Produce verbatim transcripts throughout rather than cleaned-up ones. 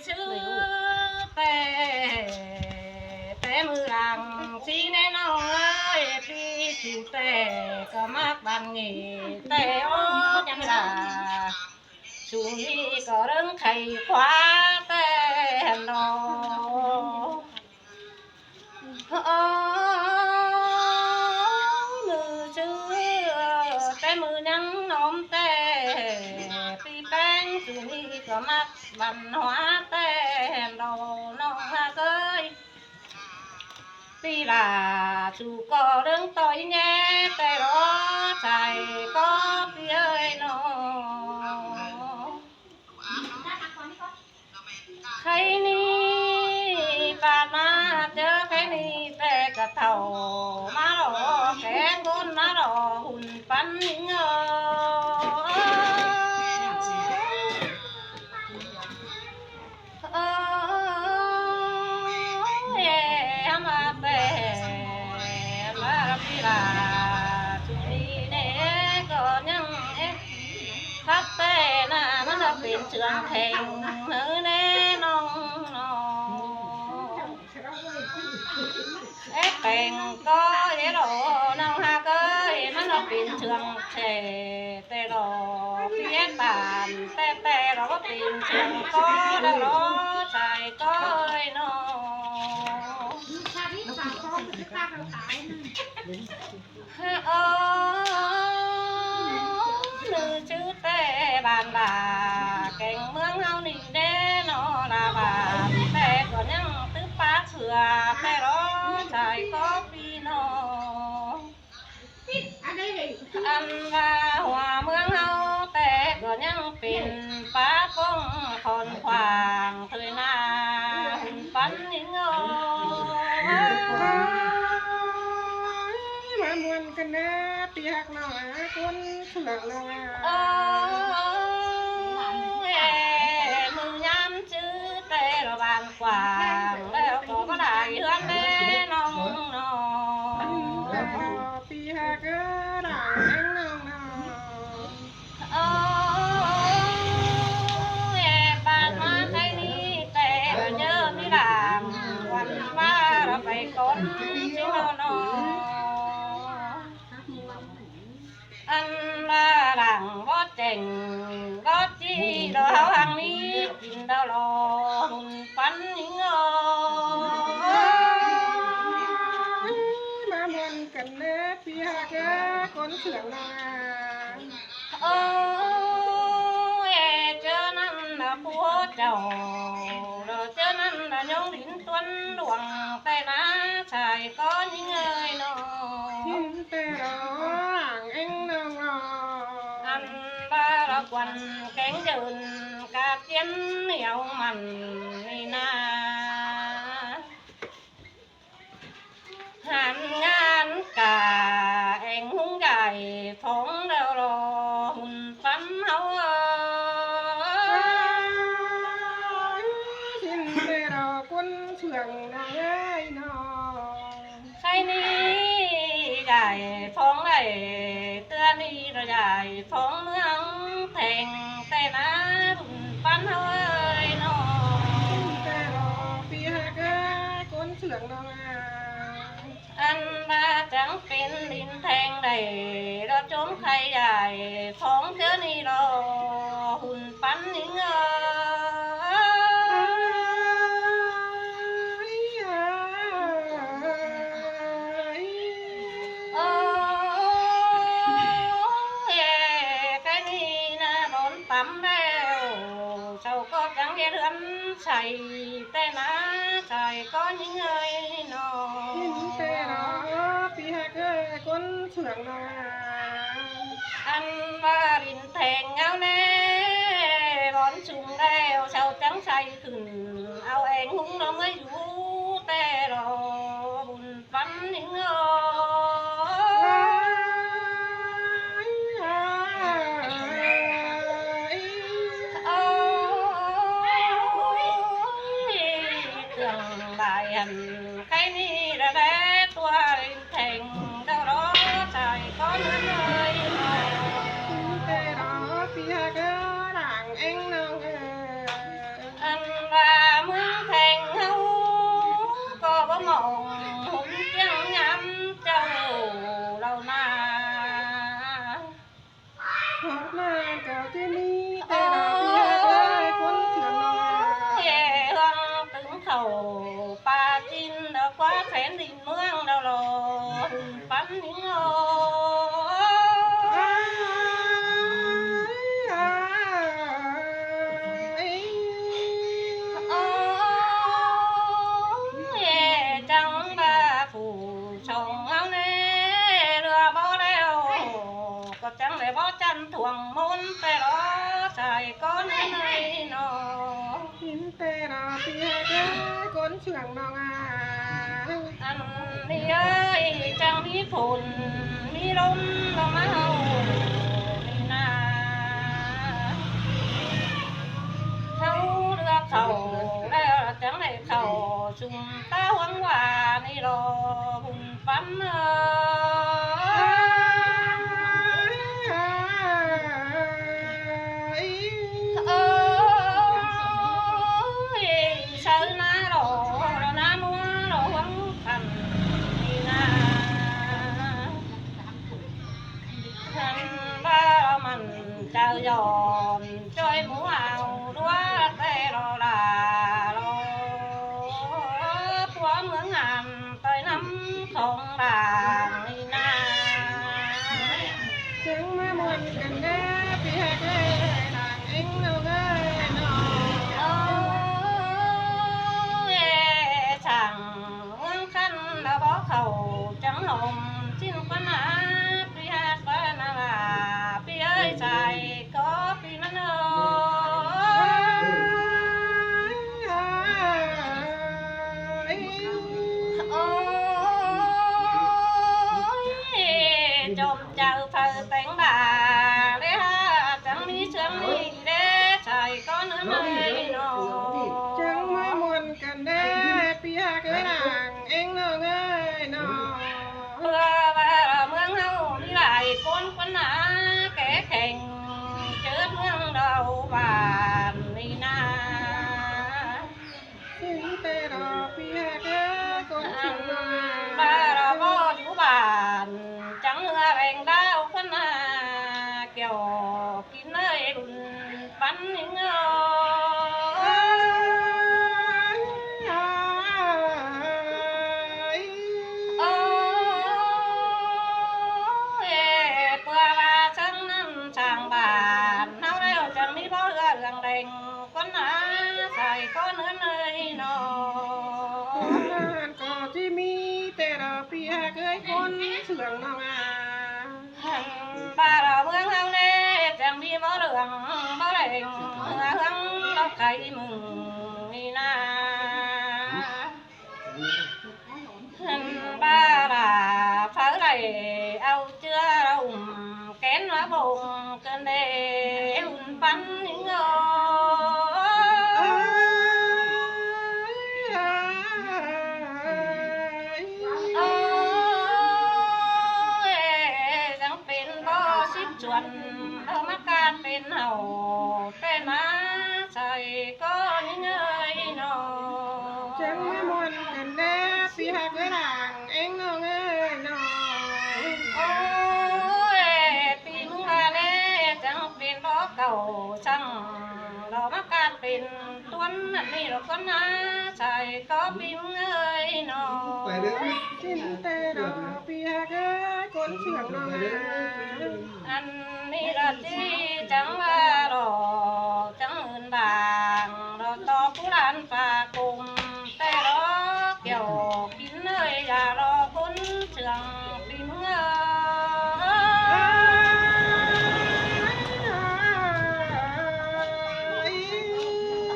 ชื่อแต่แต่มือหลังสีแน่น้องเอ้ยปีสู่แต่ก็มักบันเงแต่โอ้จังหลาสู่นี้ก็เรื่องไข่คว้าแต่นอ โอ้มือชื่อแต่มือยังนอมแต่ปีแป้งสุนีก็มักบันหัวแต่ดอน้องหาเกยปีลาสู่ก็เรื่องต่อยแย่แต่รอใส่ก็เปียยนอ ใครนี่ปาดมาเจอใครนี่แต่กะเฒ่ามาหล่อแขนคนมาหล่อหุ่นปันเงอเออเอมาแต่มาพิลาสุนีเน่ก็ยังเอ๊ะ ครับแต่นะมันจะเป็นเชื่องแข็งเนื้อแน่นองนองเอ๊ะแข็งก็เยอะหรอน้องหาเกยมันจะเป็นเชื่องแข็งแต่หรอเพียงตามแต่แต่เราก็เป็นเชื่องก็ได้หรอใส่ก็ยนอง ฮะโอ้หนึ่งชื่อแต่บ้านลาแก่งเมืองเฮานี่เด้นอลาบ้านแต่ก็ยังตึกปากเสือแต่รอชายก็พี่น้องอันว่าหัวเมืองเฮาแต่ก็ยังเป็นปากกงคอนขวางเทยนาหุ่นปันนิงโอ มาม่วนกันนะเปียกหน่อยคนเสือกหน่อย เออเอมือยามจื้อแต่ละบานกว้างแล้วก็บ่ได้เฮือนแน่น้องน้อง เปียกเออด่างแห้งน้องน้อง โอ้ยบาดมาไทยนี่แต่เยอะมีหลางวันมาเราไปก่อนที่นอนอันว่าหลังบ่เจ๋งบ่จีดอกหังนี้กินดาวรอหุ่นปันยิงเออ มาม่วนกันแน่เปียกเออคนเสือกหน่อย เออเอเจอนั่นนะผัวเจ้าเราเจอนั่นนะยงหินตวนหลวงแต่นะชายก็ยิงเอ่ยน้องหินแต่เราอ่างเอ็งน้องน้องอันว่าเราควันแกงเดินกาเตียนเหนียวมันนี่นา หันงานกาแองหุงใหญ่ของเรารอหุ่นปันเฮาเอ้ยกินไปรอคนเชื่องน้องเอ้ยน้องใครนี่ใหญ่ของไหลเตือนนี่เราใหญ่ของเมืองแทงแต่นะหุ่นปันเฮาเอ้ยน้องกินไปรอปีหากาคนเชื่องน้องเอ้ย อันว่าจังเป็นลินแทงได้เราจมไข่ใหญ่ของเธอนี่รอหุ่นปันนิงเออเออเออแค่นี้นะโดนตำแล้วเจ้าก็จังเฮ็ดเฮือนใส่ แต่นาชายก็ยิงเอ่ยน้องเห็นแต่รอพี่ฮักเอ้ยคนเชื่องน้องอันว่ารินแทงเงาแน่ร้อนชุมแล้วเช้าจังใสขึ้น เอาแองหุงเราเมื่ออยู่แต่รอบุญ ปันนิงเออเออเครื่องหลายหันใครนี่ละแลตัวเองแทงดาวรอชายก็เหมือนเลยแต่รอเปียกเออร่างเองน้องเออ อันว่า เปียกเอ้ยคนเชื่องน้องอา อันนี้เอ้ยจังมีฝนมีลมลงมาเฮานี่นา เฮาเลือกเข้าแล้วจังได้เข้า ชุมตาหวังว่านี่รอบุญปันเอ้ย เอ้ย เชิญนะรอ รอนะมัวรอหวังปันนี่นา คันว่ามันเจ้ายอมจ้อยหมูเอาดัวแต่รอลารอ ผัวเมืองงามต่อยน้ำของบางนี่นา ถึงมาม่วนกันเด้อพี่ฮักเอ้ยนางเอ็งน้องเอ้ยน้อง เอ้ย ช่างเมืองคันละบ่เข้าจังหอมสิ้นปัญหา พี่ฮักปานนาลา พี่เอ้ยใส่ก็พี่มันเอ้ย โอ้ย จอมเจ้าเผาแต่งดาเลยฮะ จังมีเชิงนี้เด้ใส่ก็เนื้อในเนาะ จังมาม่วนกันเด้อพี่ฮักเอ้ยนางเอ็งน้องเอ้ยเนาะ เพื่อว่าเมืองเฮามีหลายคนคนหนาแก่แข่ง เจิดเมืองเราบ้านนี่นา ถึงแต่ดอกเปียกเอ้ยก็อันบาราบออยู่บ้าน จังเฮือแรงดาวคนหนาเกี่ยวกินเลยบุญปันนิงเอ้ย โอ้ย เปื่อว่าเชิงนั้นช่างบ้านเฮาแล้วจังมีบ่เฮือเรื่องแรงคนหาใส่คนเฮือนเลยเนาะ คนงานก็ที่มีแต่ดอกเปียกเอ้ยคนเชื่องน้องอา หันบ้านเราเมืองเฮาแน่จังมีบ่เรื่องบ่แรงเมือเฮืองดอกไก่มึงนี่นา หันบ้าลาเผาไหลเอาเจือเราอุ่มแกนมาบ่งเกินเดอุ่นปันนิงเออ เอ้ย จังเป็นบ่สิบส่วน เออ มากาดเป็นเฮาเป็นมาใส่ก็นิงเอ้ยเนาะ จังมาม่วนกันแน่พี่ฮักเอ้ยหลางเอ็งน้องเอ้ยน้อง โอ้ย ปีมึงว่าแน่จังเป็นบ่เก่าสั่ง เรามากาดเป็นต้นนั่นนี่เราก็นาใส่ก็ปีมึงเอ้ยน้อง ไปเด้อ กินแต่ดอกเปียกเอ้ยคนเชื่องน้องเอ้ย อันนี้ละที่จังว่าดอกจังอื่นบาง ดอกต่อผู้หลานปากกลม แต่ดอกเกี่ยวกินเลยอย่ารอคนเชื่องปีเมือง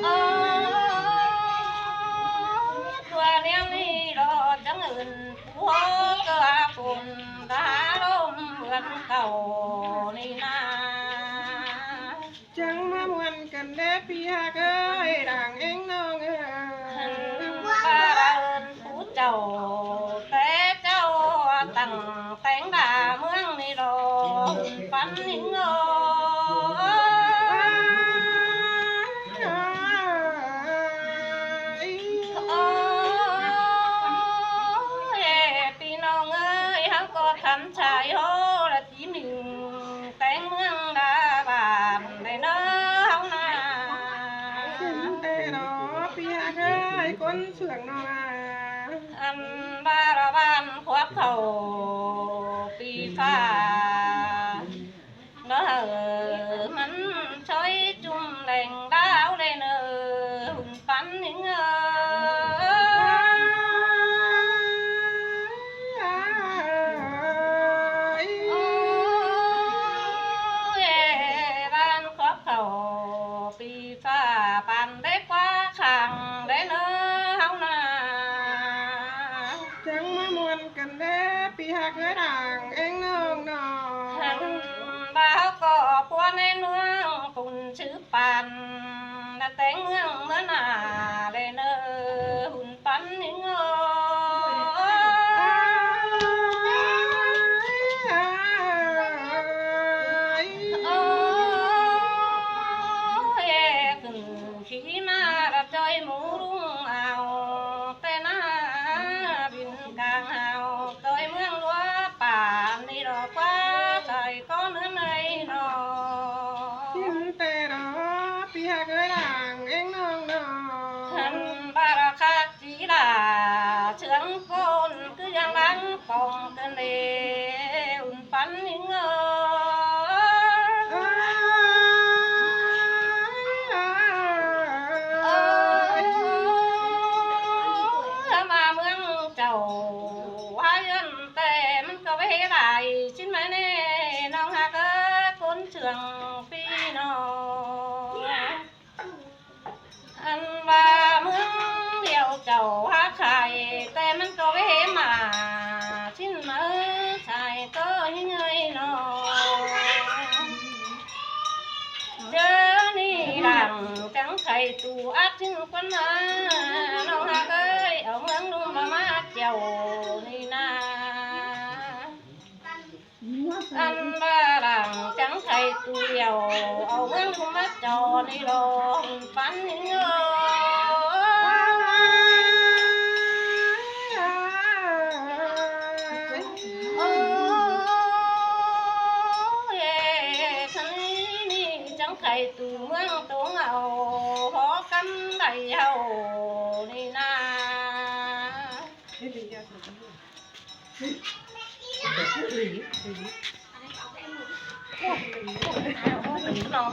เออ ตัวเนี้ยนี่ดอกจังอื่น หัวเกลือฝนตาลมเหมือนเก่านี่นา จังมาม่วนกันเด้อพี่ฮักเอ้ยด่างเอ็งน้องเอ้ย หันว่าเอิ้นผู้เจ้า แต่เจ้าตั้งแต่งดาเมืองนี่ดอกปันนิงเอ้ย โอ้ย พี่น้องเอ้ย เฮาก็คันชายโฮละทีหนึ่ง แต่งเมืองดาบ้านได้เน้อเฮานา เห็นแต่ดอกเปียกเอ้ยคนเชื่องน้องอา อันบาระบานพวกเขาปีฟ้า เนอมันช่อยจุ่มแหล่งดาวได้เนอหุ่นปันนิงเออ โอ้ย บ้านครอบเขาปีฟ้าปานได้คว้าขังได้ เอ้ยด่างเอ็งน้องน้อง หันบ่าวก็ปัวในเมืองปุ่นชื่อปัน และแต่งเมืองเมื่อหน้าเลยเนอ หุ่นปันนิงเออ โอ้ย ขึ้นขี่มารับจอยหมูลุงเอา แต่หน้าบินกลางเอา จอยเมืองหลวงป่านนี่ดอกว่าใส่ก็เนื้อในนอ กินแต่ดอกเปียกเอ้ยด่างเอ็งน้องน้อง หันบาราคาจีลาเชิงโพนคือยังหลังปองกันเลอุ่นปันนิงเออ เออ มาเมืองเจ้าว่าเอิ้นแต่มันก็บ่ได้หลายชิ้นมาแน่ น้องฮักเอ้ยคนเชื่องพี่น้อง อันว่าเมืองเดียวเจ้าฮักใคร แต่มันก็บ่ได้มาชิ้นมาใส่ก็ยังไงน้อง เจอนี่หลังจังไข่ตูอัดถึงคนมา น้องฮักเอ้ย เอาเมืองลุงมามาเจ้านี่นา อันว่าหลังจังไข่ตูเดียว เอาเมืองลุงมาเจ้านี่ลองปันนี่เอ้ย โอ้ย ฉันนี่จังไข่ตู่เมืองตงเอา หอกำไดเฮานี่นา น้อง